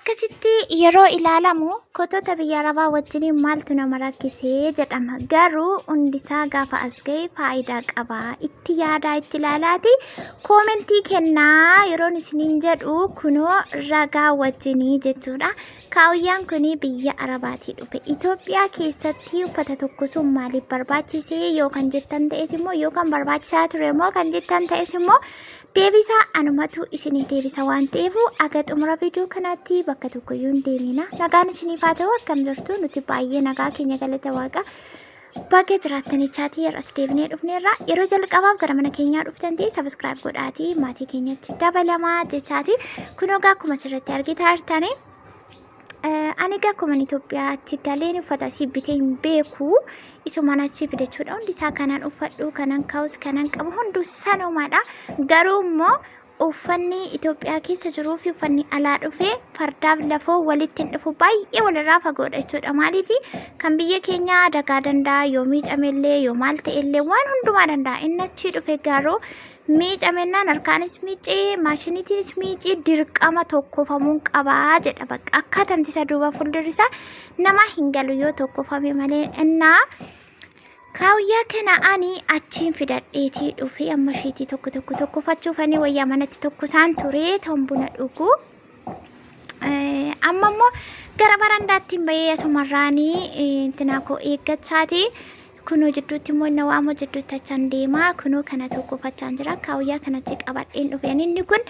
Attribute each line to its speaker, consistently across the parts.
Speaker 1: Akkasitti yeroo ilaalamu kottoota biyya Arabaa wajjiniin maaltu nama rakkisee jedhama. Garuu hundisaa gaafa as ga'e faayidaa qaba. Itti yaadaa itti ilaalaati. Koomentii kennaa yeroon isiniin jedhu kunoo ragaa wajjinii jechuudha. Kaawuyyaan kun biyya Arabaatii dhufe. Itoophiyaa keessatti uffata tokkosuun maaliif barbaachisee yoo kan jettan ta'es immoo yoo kan barbaachisaa ture immoo kan jettan ta'es immoo Deebisaa anumatu isinii deebisa waan ta'eef aga xumura viidiyoo kanaatti bakka tokkoyyuu hin deemina. Nagaan isiniif haa ta'u akkam jirtu nuti baay'ee nagaa keenya galata waaqa. Baga jiraattanii chaatii har'as deebinee dhufneerra yeroo jalqabaaf gara mana keenyaa dhuftan ta'e sabiskiraayib godhaatii maatii keenyatti dabalamaa jechaati. Kun egaa akkuma asirratti argitaa jirtanii. Ani egaa akkuma Itoophiyaatti galeen uffata asii bitee hin beeku. Isumaan achii fidachuudha. Hundi isaa kanan uffadhu, kanan kaa'us, kanan qabu hunduu sanumadha. Garuu immoo uffanni Itoophiyaa keessa jiruu fi uffanni alaa dhufe fardaaf lafoo walitti hin dhufu baay'ee walirraa fagoodha jechuudha. Maaliif kan biyya keenyaa dagaa danda'a yoo miicamellee yoo maal ta'ellee waan hundumaa danda'a. Inni achii dhufe garuu Miicamennaan harkaanis miicee maashiniitiinis miicii dirqama tokkofamuun qabaa jedha bakka akkaataan isa duuba fuuldurri isaa nama hin galu yoo tokkofame malee innaa kaawuyyaa kana ani achiin fidadheetii dhufee amma isheetii tokko tokko tokkofachuufanii wayyaa manatti tokko isaan ture ta'uun buna dhugu. Amma immoo gara barandaatti hin bahee asumarraanii intinaa koo eeggachaati. Kunoo jidduutti immoo inni waamu jidduutti achaan deemaa kunoo kana tokkofachaan jira kaawuyyaa kanatti qabadheen dhufe inni kun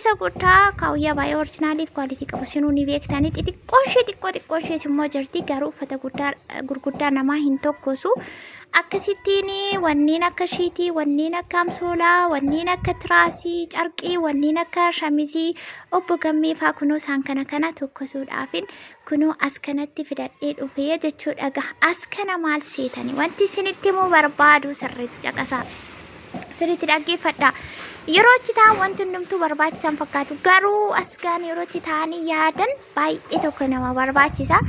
Speaker 1: isa guddaa kaawuyyaa baay'ee orjinaaliif kwaalitii qabu sinuu ni beektanii xixiqqoo ishee xiqqoo xiqqoo ishees immoo jirti garuu uffata guddaa gurguddaa namaa hin tokkosu akkasittiin wanneen akka shiitii wanneen akka amsoolaa wanneen akka tiraasii carqii wanneen akka shamizii obbo gammee faa kunoo isaan kana kana tokkosuudhaafin Kunoo as kanatti fidadhee dhufee jechuudha gaa. As kana maal seetanii? Wanti isinitti himuu barbaadu sirriitti caqasaa. Sirriitti dhaggeeffadhaa. Yeroo achi taa'an wanti hundumtuu barbaachisan fakkaatu. Garuu as gaan yeroo achi taa'anii yaadan baay'ee tokko nama barbaachisa.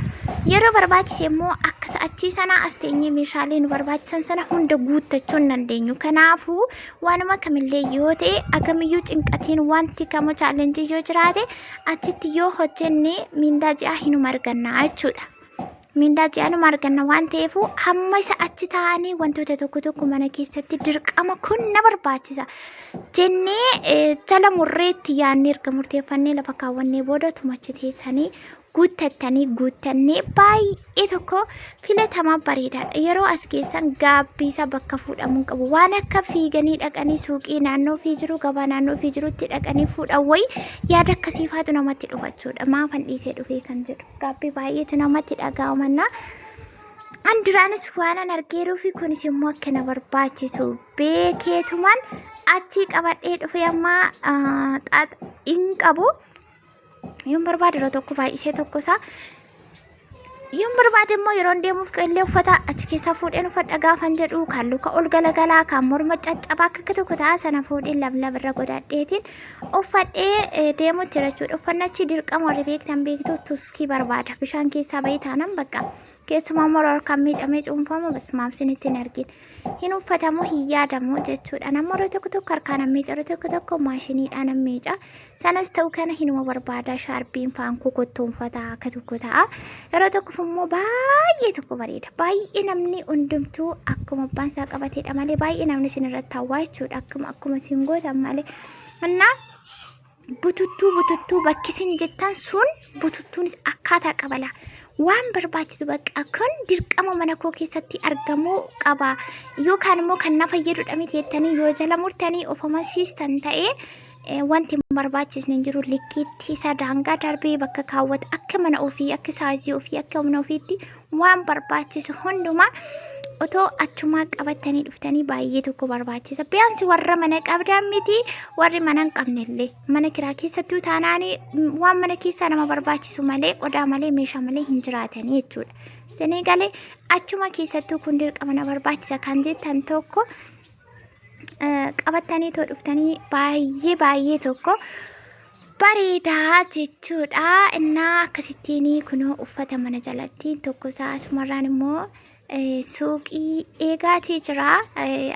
Speaker 1: Yeroo barbaachise immoo akka achii sana as teenyee meeshaalee nu barbaachisan sana hunda guuttachuu hin dandeenyu. Kanaafuu waanuma kamillee yoo ta'e agamiyyuu cinqatiin wanti kamuu chaalenjii yoo jiraate achitti yoo hojjenne miindaa ji'aa hinuma arganna jechuudha. Miindaa ji'aa numa arganna waan ta'eef hamma isa achi taa'anii wantoota tokko tokko mana keessatti dirqama kun na barbaachisa jennee jala murreetti yaadnee erga murteeffannee lafa kaawwannee booda tumachi teessanii guuttattanii guuttannee baay'ee tokko filatamaa bareedaadha. Yeroo as geessan gaabbiisa bakka fuudhamuu qabu. Waan akka fiiganii dhaqanii suuqii naannoo ofii jiru gabaa naannoo ofii jirutti dhaqanii fuudhan wayi yaada akkasiifaatu namatti dhufa jechuudha. Maafan dhiisee dhufee kan jedhu gaabbii baay'eetu namatti dhaga'amanna. An duraanis waan an argeeruu fi kunis immoo akka na barbaachisu beekeetumaan achii qabadhee dhufe amma hin qabu. Yoon barbaade yeroo tokko baay'isee tokko isaa yoon barbaade immoo yeroon deemuuf illee uffata achi keessaa fuudheen uffadha gaafan jedhu kan luka ol galagalaa kan morma caccabaa akka akka tokko ta'a sana fuudheen lablab irra godhadheetiin uffadhee deemutti jira jechuudha. Uffanni achi dirqama warri beektan beektu tuskii barbaada. Bishaan keessaa bahee taanaan bakka Keessumaa immoo yeroo harkaan miicamee cuunfamu basumaaf isinitti hin argin. Hin uffatamu hin yaadamu jechuudha. Nama yeroo tokko tokko harkaan miica yeroo tokko tokko maashiniidhaan miica. Sanas ta'u kana hinuma barbaada shaarbiin faan kokottoonfata akka tokko ta'a. Yeroo tokkoof immoo baay'ee tokko bareeda. Baay'ee namni hundumtuu akkuma abbaan isaa qabateedha malee baay'ee namni isin irratti hawwaa jechuudha. Akkuma akkuma isin gootan malee. Innaa bututtuu bututtuu bakki isin jettan sun bututtuunis akkaataa qabala. Waan barbaachisu bakka kun dirqama mana koo keessatti argamuu qaba. Yookaan immoo kan na fayyadudha miti jettanii yoo jala murtanii of amansiistan ta'ee wanti hin barbaachisne hin jiru. Likkiitti isa daangaa darbee bakka kaawwata akka mana ofii akka saayizii ofii akka humna ofiitti waan barbaachisu hundumaa otoo achumaa qabattanii dhuftanii baay'ee tokko barbaachisa. Biyaansi warra mana qabdan miti warri mana hin qabnellee mana kiraa keessattuu taanaan waan mana keessaa nama barbaachisu malee qodaa malee meeshaa malee hin jiraatanii jechuudha. Isinii galee achuma keessattuu kun dirqama na barbaachisa kan jettan tokko qabattanii too dhuftanii baay'ee baay'ee tokko bareedaa jechuudha. Innaa akkasittiin kunoo uffata mana jalatti tokko isaa asumarraan immoo Suuqii eegaatii jira.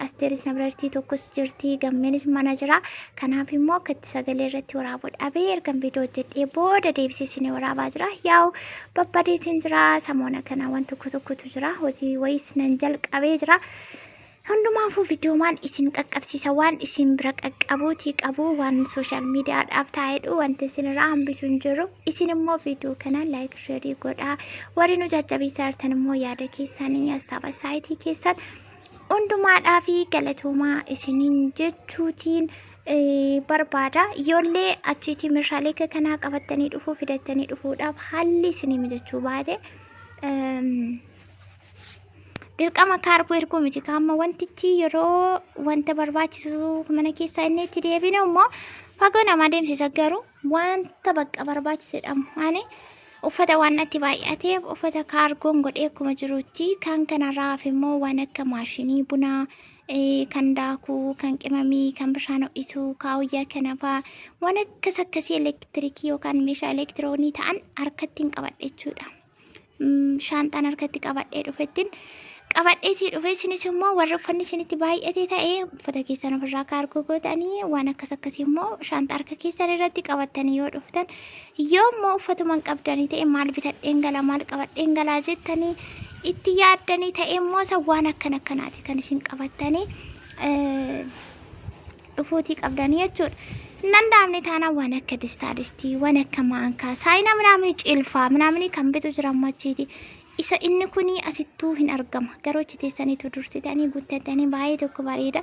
Speaker 1: Asteeris na bira jirti, tokkos jirti, gammeenis mana jira. Kanaaf immoo akka itti sagalee irratti waraabuu dhabee ergan viidiyoo hojjedhee booda deebisee isinii waraabaa jira. Yaa'u babbadeetiin jira. Samoona kana waan tokko tokkotu jira. Hojii wayiis nan jalqabee jira. Hundumaafuu viidiyoomaan isin qaqqabsiisa waan isin bira qaqqabuutii qabu waan sooshaal miidiyaadhaaf taa'edhu wanti isin irraa hambisu hin jiru. Isin immoo viidiyoo kana laayik sheerii godhaa. Warri nu jajjabeessaa jirtan immoo yaada keessanii astaaba saayitii keessan hundumaadhaa fi galatoomaa isiniin jechuutiin barbaada. Ijoollee achiitii meeshaalee akka kanaa qabattanii dhufuu fidattanii dhufuudhaaf haalli isinii mijachuu baate. Dirqama kaargoo erguu miti kaamma wantichi yeroo wanta barbaachisu mana keessaa inni itti deebinu immoo fagoo nama deemsisa garuu wanta bakka barbaachisedha. Ani uffata waan natti baay'ateef uffata kaargoon godhee akkuma jirutti kan kanarraa hafe immoo waan akka maashinii bunaa kan daakuu kan qimamii kan bishaan ho'isu kaawuyyaa kana fa'aa waan akkas akkasii elektirikii yookaan meeshaa elektiroonii ta'an harkatti hin qabadhe jechuudha. Shaanxaan harkatti qabadhee dhufettin qabadheetii dhufe. Isinis immoo warri uffanni isinitti baay'ate ta'e uffata keessan ofirraa kaargoo gootanii waan akkas akkasii immoo shaanxaa harka keessan irratti qabattanii yoo dhuftan, yoo immoo uffatuma hin qabdanii ta'e maal bitadheen gala maal qabadheen galaa jettanii itti yaaddanii ta'e immoo isa waan akkan akkanaati kan isin qabattanii dhufuutii qabdanii jechuudha. Hin danda'amne taanaan waan akka distaa distii, waan akka maankaa, saayinaa minaamini cilfaa minaamini kan bitu jira ammachiiti. Isa inni kuni asittuu hin argama. Garuu achi teessaniitu dursitanii guuttatanii baay'ee tokko bareeda.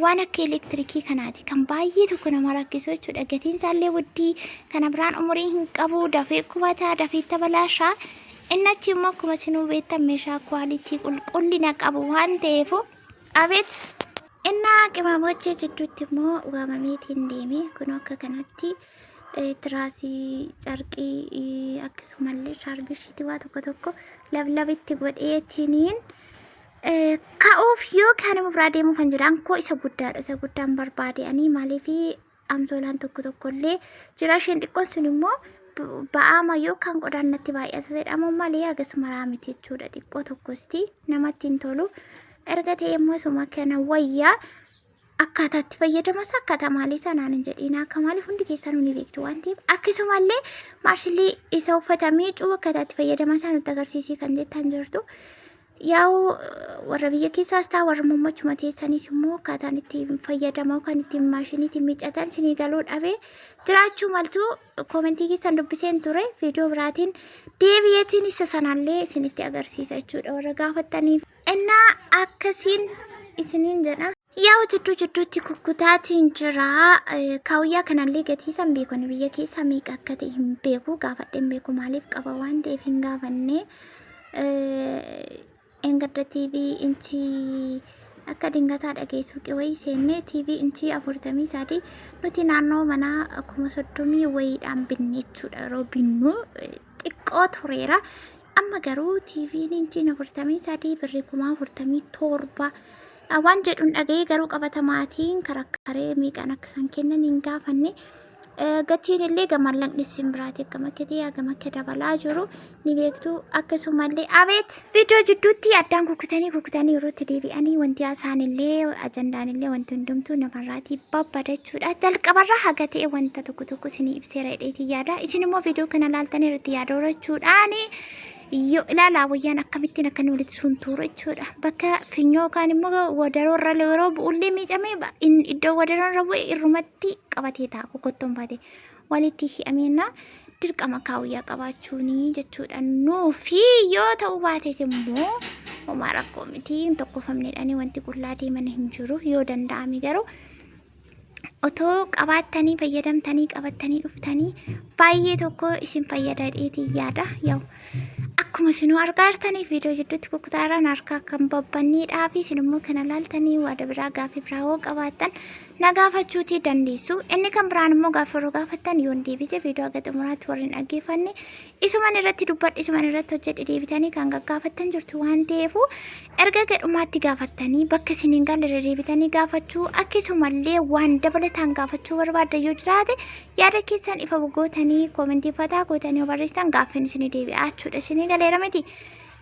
Speaker 1: Waan akka elektirikii kanaati kan baay'ee tokko nama rakkisu jechuudha. Gatiin isaallee wuddii kana biraan umurii hin qabu dafee kubataa dafee tabalaashaa. Inni achi immoo akkuma isinuu beektan meeshaa kwaalitii qulqullina qabu waan ta'eefu abeet. Innaa qimaamochee jidduutti immoo waamameetiin deeme kun akka kanatti tiraasii carqii akkasumallee shaarbishiitii waa tokko tokko lablabitti godheetiniin ka'uuf yookaan immoo biraa deemuuf kan jedhan koo isa guddaadha. Isa guddaan barbaade ani maaliif amsoolaan tokko tokkollee jira isheen xiqqoon sun immoo ba'aama yookaan qodaan natti baay'ata jedhamu malee hagas maraa miti jechuudha. Xiqqoo tokkosti namatti hin tolu. Erga ta'e immoo isuma kana wayyaa akkaataa itti fayyadama isaa akkaataa maalii isaa naan hin jedhiin akka maaliif hundi keessanuu ni beektu waan ta'eef akkasumallee maashilii isa uffata miicuu akkaataa itti fayyadama isaa nutti agarsiisii kan jettan jirtu. Yaa'u warra biyya keessaas ta'a warra mummachuma teessanis immoo akkaataan itti fayyadama yookaan ittiin maashiniitiin miiccatan isinii galuu dhabee jiraachuu maltu koomentii keessan dubbiseen ture viidiyoo biraatiin deebi'eetiin isa sanallee isinitti agarsiisa jechuudha warra gaafattaniif. Innaa akkasiin isiniin jedha. Yaa'u jidduu jidduutti kukkutaatiin jira. Kaawuyyaa kanallee gatii san beeku ani biyya keessa meeqa akka ta'e hin beeku gaafadhee hin beeku maaliif qaba waan ta'eef hin gaafanne. Engadda TV inchii akka dingataa dhagee suuqii wayii seennee TV inchii 43 nuti naannoo manaa 30,000 wayiidhaan binne jechuudha. Yeroo binnu xiqqoo tureera. Amma garuu TV'n inchiin 43 birrii 47,000 waan jedhuun dhaga'ee garuu qabatamaatiin karakkaree meeqaan akka isaan kennan hin gaafanne. Gatiin illee gamallaqni isin biraati akkam akka ta'e hagam akka dabalaa jiru ni beektu. Akkasumallee abeet viidiyoo jidduutti addaan kukkutanii kukkutanii yeroo itti deebi'anii wanti haasaan illee ajandaan illee wanti hundumtuu namarraatii babbada jechuudha. Jalqabarraa haga ta'e wanta tokko tokko isinii ibseera jedheetii yaada. Isin immoo viidiyoo kana laaltanii irratti yaada horachuudhaan yoo ilaalaa wayyaan akkamittiin akka inni walitti suntuuru jechuudha. Bakka finyoo yookaan immoo wadaroo irra yeroo bu'ullee miicamee iddoo wadaroo irra bu'e irrumatti qabatee ta'a kokkottoonfate walitti hi'ameenna dirqama kaawuyyaa qabaachuuni jechuudha. Nuufi yoo ta'uu baates immoo homaa rakkoo miti hin tokkofamneedhaani wanti qullaa deeman hin jiru yoo danda'ame garuu otoo qabaattanii fayyadamtanii qabattanii dhuftanii baay'ee tokko isin fayyada jedheetiin yaada. Yaa'u akkuma isinuu argaa jirtanii viidiyoo jidduutti kukkutaaraan harkaa kan babbanniidhaa fi isin immoo kana laaltanii waada biraa gaaffii biraa hoo qabaattan na gaafachuutii dandeessu. Inni kan biraan immoo gaaffii yeroo gaafattan yoon deebise viidiyoo haga xumuraatti warri hin dhaggeeffanne isuman irratti dubbadhe isuman irratti hojjedhe deebitanii kan gaggaafattan jirtu waan ta'eefu erga gadhumaatti gaafattanii bakka isin hin galle irra deebitanii gaafachuu akkasumallee waan dabalataan gaafachuu barbaaddan yoo jiraate yaada keessan ifa gootanii koomentii fataa gootanii yoo barreessitan gaaffiin isinii deebi'a jechuudha. Isinii galeera miti.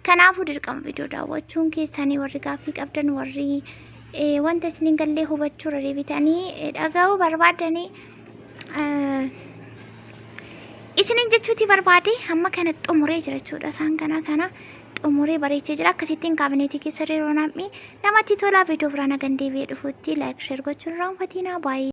Speaker 1: Kanaafuu dirqama viidiyoo daawwachuun keessanii warri gaaffii qabdan warri wanta isin hin gallee hubachuu irra deebitanii dhaga'uu barbaadanii isiniin jechuuti barbaade hamma kana xumuree jira jechuudha. Isaan kana kana xumuree bareechee jira. Akkasittiin kaabineetii keessa yeroo namni namatti tolaa viidiyoo biraan hagan deebi'ee dhufutti like share gochuun irraanfatinaa baay'ee.